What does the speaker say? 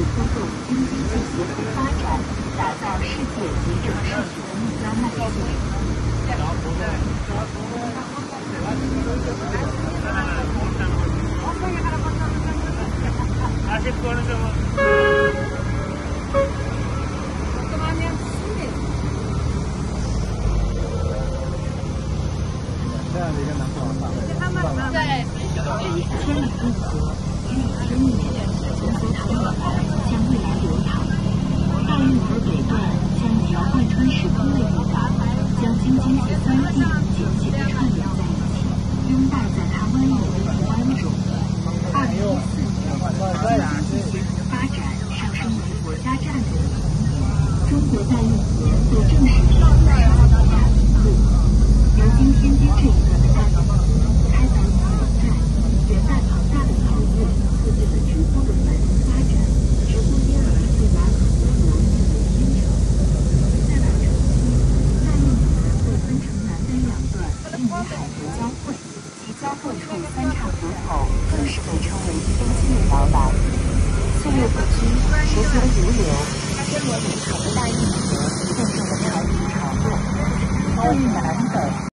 推动京津冀协同发展、打造世界级城市群的目标迈进。千里运河以5000年从隋唐以来向未来流淌。大运河北段像一条贯穿时空的运河，将京津冀三地紧紧地串联在一起，拥抱在它蜿蜒的臂弯中。2014年，京津冀协同发展上升为国家战略的同年，中国大运河被正式列入世界遗产名录。如今天津这一段的大运河开凿于元代，元代庞大的投入促进了直播的繁荣发展，直播因而被马可波罗誉为天成。在老城区，大运河被分成南北两段，并与海河交汇，其交汇处三岔河口更是被称为天津的摇篮。岁月不居，时节如流，千年流长的大运河见证了潮起潮落，大运南北。